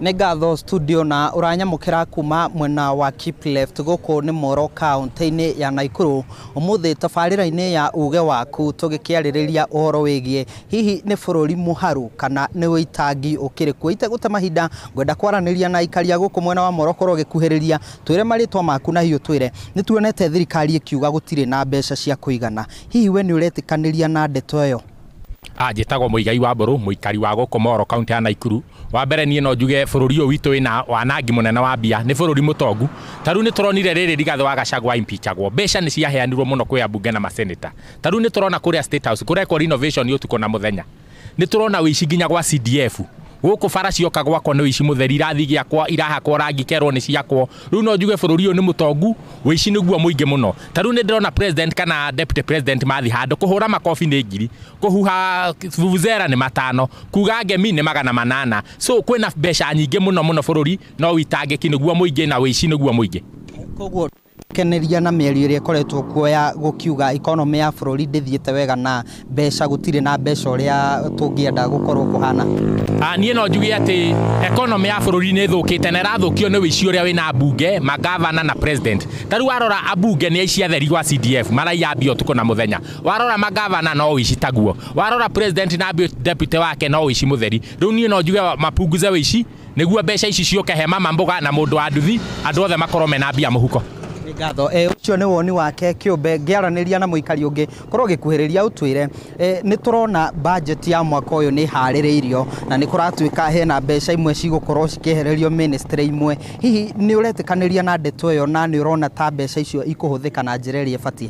Nĩ ngatho studio na ũranyamũkĩra kuma mwena wa Keep Left gũkũ nĩ Moro kaunti-inĩ ya Naikuru. Ũmũthĩ tabarĩra-inĩ ya uge waku tũgĩkĩarĩrĩria ũhoro wĩgiĩ hihi nĩ bũrũri mũharu kana nĩ ũitangi ũkĩrĩ kuo. Itegũte mahinda ngwenda kwaranĩria na aikari a gũkũ mwena wa Moro korwo ũgĩkuhĩrĩria twĩre marĩtwa maku na hihi ũtwĩre nĩ tuonete thirikari ĩkiuga gũtirĩ na mbeca cia kũigana. Hihi we nĩ ũretĩkanĩria na ndeto ĩyo? Njĩtagwo Mũigai wa Mbũrũ, mũikari wa gũkũ Moro, kaunti ya Naikuru. Wa mbere niĩ no njuge bũrũri ũyũ witũ wĩna wanangi mũnene wa mbia, nĩ bũrũri mũtongu. Ta rĩu nĩ tũronire rĩrĩ Rigathĩ wa Gachagua impeachagwo, mbeca nĩ ciaheanirwo mũno kwĩ ambunge na maseneta. Ta rĩu nĩ tũrona kũrĩa State House kũrekwo renovation ũtukũ na mũthenya. Nĩ tũrona ũici nginya gwa CDF. Gũkũ bara cioka gwakwa nĩ ũici mũtheri, irathi gĩakwa irahakwo rangi kerwo nĩ ciakwo. Rĩu no njuge bũrũri ũyũ nĩ mũtongu, ũici nĩguo mũingĩ mũno. Ta rĩu nĩ ndĩrona president kana deputy president mathiĩ handũ kũhũra makobi nĩ 1000, kũhuha vuvuzela nĩ 500, kuga ngemi nĩ 800. So kwĩna mbeca nyingĩ mũno mũno bũrũri, no ũitangĩki nĩguo mũingĩ na ũici nĩguo mũingĩ. Koguo keneria na mĩario ĩrĩa ĩkoretwo kuo ya gũkiuga economy ya bũrũri ndĩthiĩte wega na mbeca gũtirĩ na mbeca ũrĩa tũngĩenda gũkorwo kũhana. Niĩ no njuge atĩ economy ya bũrũri nĩ ĩthũkĩte na ĩrathũkio nĩ ũici ũrĩa wĩna ambunge, magavana na president. Ta rĩu warora ambunge nĩ aici atheri gwa CDF, maraiya mbia ũtukũ na mũthenya. Warora magavana no ũici taguo. Warora president na deputy wake no ũici mũtheri. Rĩu niĩ no njuge mapunguze ũici nĩguo mbeca ici ciũke he mama mboga na mũndũ wa nduthi, andũ othe makorwo mena mbia mũhuko. Ngatho. Ũcio nĩ woni wake kĩũmbe. Ngĩaranĩria na mũikari ũngĩ korwo ũgĩkuhĩrĩria ũtwĩre nĩ tũrona budget ya mwaka ũyũ nĩ ĩharĩrĩirio na nĩ kũratuĩka hena mbeca imwe cigũkorwo cikĩehererio ministry imwe. Hihi nĩ ũretĩkanĩria na ndeto ĩyo na nĩ ũrona ta mbeca icio ikũhũthĩka na njĩra ĩrĩa ĩbatiĩ?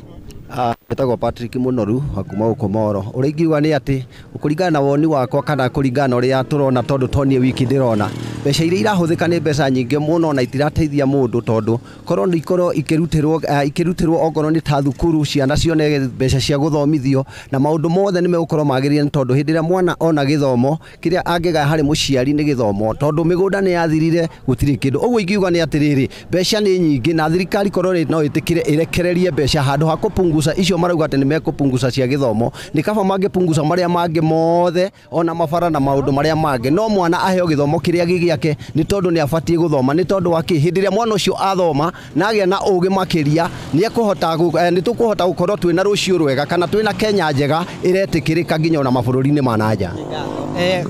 Njĩtagwo Patrick Mũnoru wa kuma gũkũ Moro. Ũrĩa ingiuga nĩ atĩ kũringana na woni wakwa kana kũringana na ũrĩa tũrona, tondũ to niĩ wiki ndĩrona, mbeca iria irahũthĩka nĩ mbeca nyingĩ mũno na itirateithia mũndũ, tondũ korwo nĩ ikorwo ikĩrutĩrwo okorwo nĩ ta thukuru, ciana cione mbeca cia gũthomithio na maũndũ mothe nĩ megũkorwo magĩrĩire, nĩ tondũ hĩndĩ ĩrĩa mwana ona gĩthomo kĩrĩa angĩgaya harĩ mũciari nĩ gĩthomo, tondũ mĩgũnda nĩ yathirire gũtirĩ kĩndũ. Ũguo ingiuga nĩ atĩrĩrĩ, mbeca nĩ nyingĩ na thirikari korwo no ĩtĩkĩre ĩrekererie mbeca handũ ha kũpunguza icio marauga atĩ nĩ mekũpunguza cia gĩthomo, nĩ kaba mangĩpunguza marĩa mangĩ mothe ona mabara na maũndũ marĩa mangĩ, no mwana aheo gĩthomo kĩrĩa gĩ gĩake, nĩ tondũ nĩ abatiĩ gũthoma. Nĩ tondũ wa kĩ? Hĩndĩ ĩrĩa mwana ũcio athoma na agĩa na ũgĩ makĩria, nĩ tũkũhota gũkorwo twĩna rũciũ rwega kana twĩna Kenya njega ĩretĩkĩrĩka nginya ona mabũrũri-inĩ ma na nja.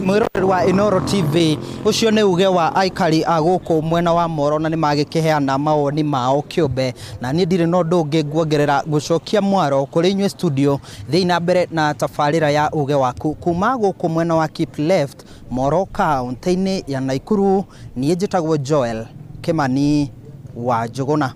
Mwĩroreri wa Inooro TV, ũcio nĩ uge wa aikari a gũkũ mwena wa Moro na nĩ magĩkĩheana mawoni mao kĩũmbe, na niĩ ndirĩ na ũndũ ũngĩ nguongerera gũcokia mwaro kũrĩ inyuĩ studio. Thiĩ na mbere na tabarĩra ya uge waku kuma gũkũ mwena wa Keep Left Moro kaunti-inĩ ya Naikuru. Niĩ njĩtagwo Joel Kimani wa Njũgũna.